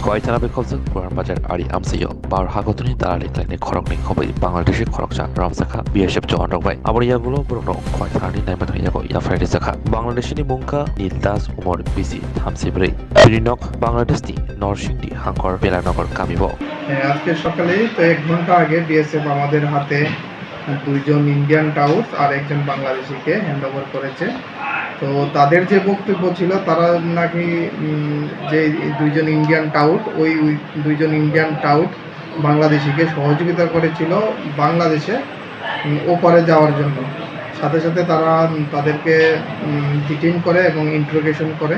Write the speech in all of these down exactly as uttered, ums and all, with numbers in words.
Khowai thana bai khobjak Puran Bazar ari amchaio Bharat hakotorni dalali khlainai khoroknwi khobwi Bangladeshi khoroksa romjakha B S F jawan rok bai. Aboni yagulo borokno Khowai thanani naimani yago yaphai rijakha. Bangladeshini mungkha Nil Das, umor bisi thamsi bwrwi. Bini nok Bangladeshni Norsingdi hangkor Belanagar kamibo. হ্যাঁ, আজকে সকালেই তো এক ঘন্টা আগে বিএসএফ আমাদের হাতে দুইজন ইন্ডিয়ান টাউট আর একজন বাংলাদেশিকে হ্যান্ড ওভার করেছে। তো তাদের যে বক্তব্য ছিল, তারা নাকি, উম, যে দুইজন ইন্ডিয়ান টাউট, ওই, ওই দুইজন ইন্ডিয়ান টাউট বাংলাদেশিকে সহযোগিতা করেছিল বাংলাদেশে, উম, ওপারে যাওয়ার জন্য। সাথে সাথে তারা, উম, তাদেরকে, উম, ডিটেইন করে এবং ইন্টারোগেশন করে,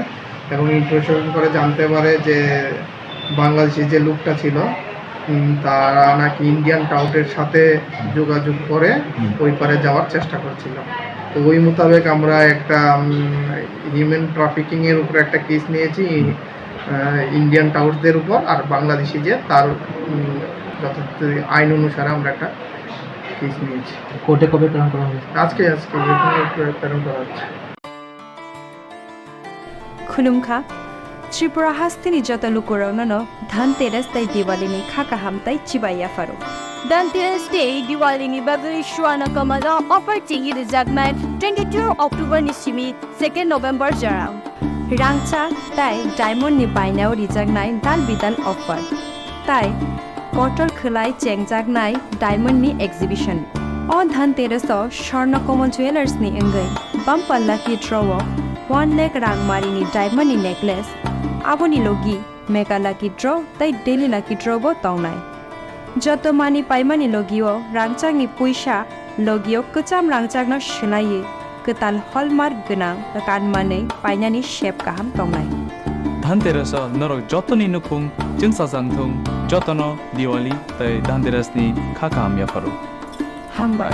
এবং ইন্টারোগেশন করে জানতে পারে যে বাংলাদেশি যে লোকটা ছিল, উম, তারা নাকি ইন্ডিয়ান টাউটের সাথে যোগাযোগ করে হুম। ওই পারে যাওয়ার চেষ্টা করছিল। তো ওই মোতাবেক আমরা একটা, উম, হিউম্যান ট্রাফিকিং এর উপরে একটা কেস নিয়েছি, আহ, ইন্ডিয়ান টাউটদের উপর, আর বাংলাদেশি যে তার, উম, যথাযথ আইন অনুসারে আমরা একটা কেস নিয়েছি। কোর্টে কবে প্রেরণ করা হয়েছে? আজকে, আজকে এখানে প্রে-, প্রেরণ করা হচ্ছে। Khulumkha, Tripura hasteni joto lukurokno no Dhanteras tei Diwali ni kha kaham tei chibai yapharo. Dhanteras tei Diwali ni bagwi Swarna Kamal o offer chengwi rijaknai twenty-two October ni simi second November jora. Rangchak tei diamond ni bainao rijaknai dal bidal offer. Tai kotor khwlai chengjaknai diamond ni exhibition. O Dhanteras o Swarna Kamal Jewellers ni wngwi bumper lucky draw o one lakh rang mari ni diamond ni necklace, aboni logi mega lucky draw tei daily lucky draw bo tongnai. Joto mani paimani logi o rangchak ni puisa logi o kwcham rangchak no swlaiwi kwtal hallmark gwnang kan manwi painani sep kaham tongnai. Dhanteras o norok jotoni nukhung chwngsajak thung, jotono Diwali tei Dhanteras ni kha kaham yapharo. Hambai.